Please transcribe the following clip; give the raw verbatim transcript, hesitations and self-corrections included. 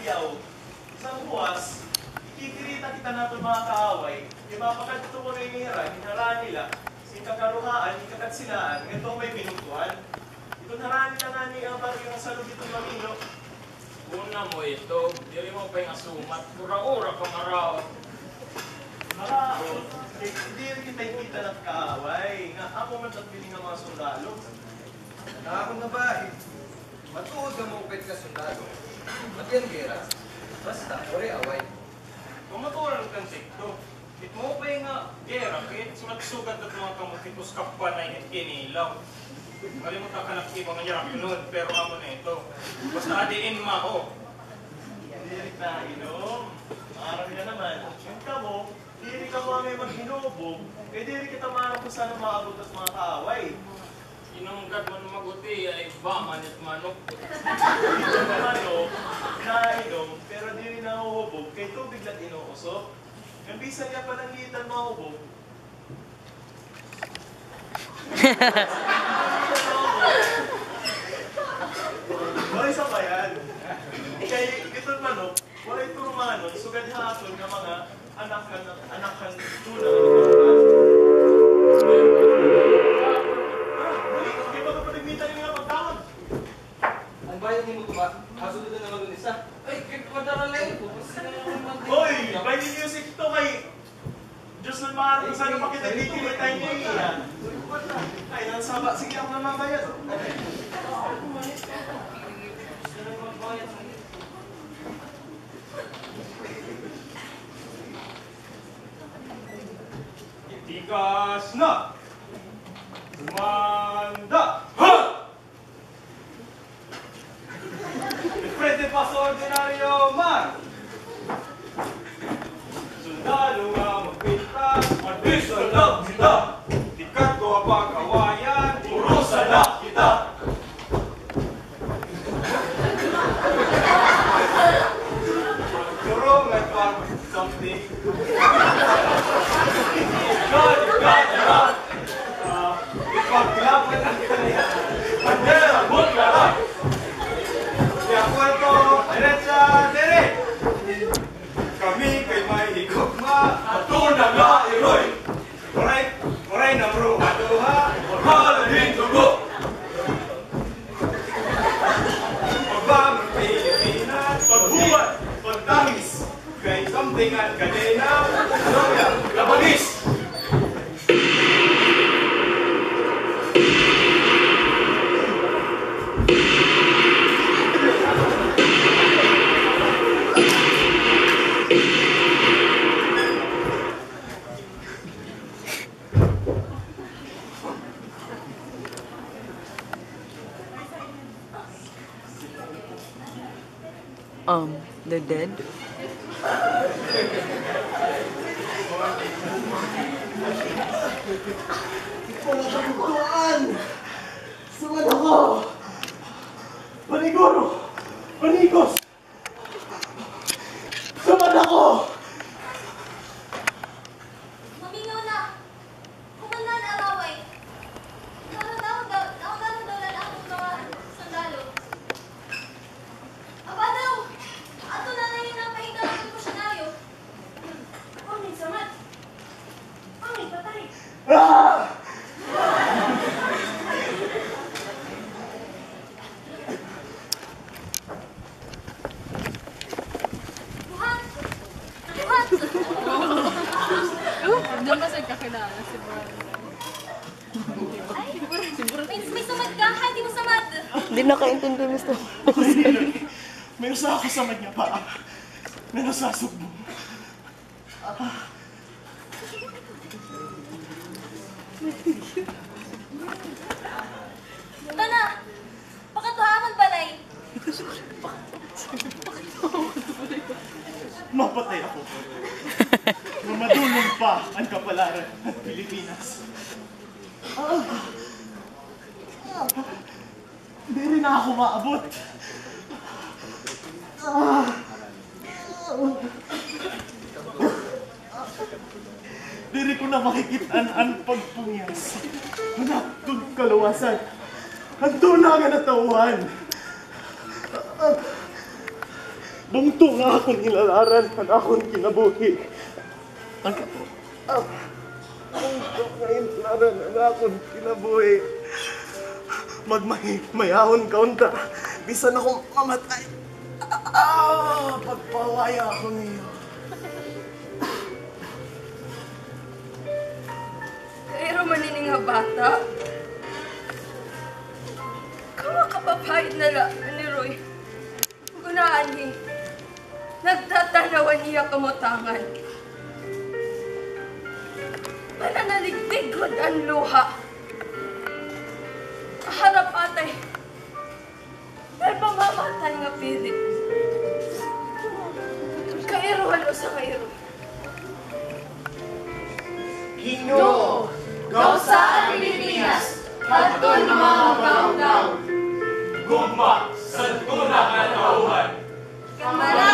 Yaw, sa buwas, ikikirita kita naton mga kaaway, kay mapakadto kuno ini hira, hin harani la, sin kakaruhaan, hin kakatsilaan, ngadto ha may binugtoan. Iton harani la ngani an baryo nga salog iton mamino. Una mo ito, diri mo pa nga sumat, ura-ura pa maraot. Maraot, kay diri kita ikita nat kaaway, nga amo man tat bili nga mga sundalo. Nakon nga bahin, matuod nga maupay ka sundalo. Matiyan gera, basta, waray away. Pamaturan kan sikto. It maupay nga gera, kay sugat-sugat at mga kamot, it uskap pa na it kinilaw. Malimot ka na iba nga yarak nun, pero amo na ito. Basta adiin ma, oh. Diri ta inom. Maaram ka naman. Yung kamo, diri kamo angay maghinubog. Kay diri kita maaram kung saan maabot at mga kaaway. Inunggad man maguti, ay ba man it manok. Ito naman, oh, nainom, pero diri nahuhubog, kay tubig la't inuusok. Ngan bisan nga pananglitan mahubog. Waray sabayan. Kay iton manok, waray turumanon, sugad ha aton nga mga anakan, anakan tuna. Ah, dali, kay baka panagmita nila nga pagtawag. An bayad nimo, Tuba, hasunod na naman isa. Ay, kay padara lang ito. Hoy, bayad ni music to kay Diyos na mahal ko, sana pa kita dito, may tayo niya. Ay, nang saba, sige, ako na mabayad. Tikas na! Tumanda! Ha! Frente pa sa ordinaryo man. Sundalo nga magpintas, madisalak kita. Tikat ko ang pag-awayan, urusan na kita. Puro nga pag something. God, God, God. Ah, ipaglaban ang kanya. Bandera, butlara. Kaya kwento, derecha, diri. Kami kay may higugma, ato na nga iroy. Waray, waray na bro, ato ha, wahala din dugo. Pagbangon Pilipinas, pagbuhat, pagtamis. Kay something at kadena, loyal, Labanis. Um, the dead? Walang kabutuan! Sumad ako! Paniguro! Panigos! Sumad ako! Mamingaw na! Human na an away. Daw, daw, daw, daw, daw, daw, daw, an mga sundalo. Aba daw! Ato na na yun ang pahigdaan ko siya nayo. Amin, samad. Amin, patay. Ah! Buhat! Buhat! Oh, diyan ba sa kakilala si Brian? Ay, may, may samad ka? Hindi mo samad. Hindi nakaintindi, mister. May usa ako samad nga paa. May nasasubong. Tana! Pakatuha man balay! Mapatay ako. Nga madulong pa an kapalaran han Pilipinas. Ah! Ah! Diri na ako maabot. Ah! Diri ko na makikit-an an pagpungyas han aton kaluwasan. An tuna nga natawhan. Bungto nga akon hilalaran an akon kinabuhi. Ang kapo. Ah, bungto nga hilalaran an akon kinabuhi. Magmahi-, mayahon ka unta. Bisan ako mamatay. Ah, pagpawaya ako niyo. Kairo man ini nga bata. Kamo kapapait na la ni Roy. Ug anhi, nagtatan-aw an iya kamutangan. Pananaligdig gud an luha. Harap atay. May pamamatay nga pilit. Kairuhan usa nga iro. Ginoo, gawsa an Pilipinas hadton mga gawgaw. Gugma sadto na nga katawhan. Kamala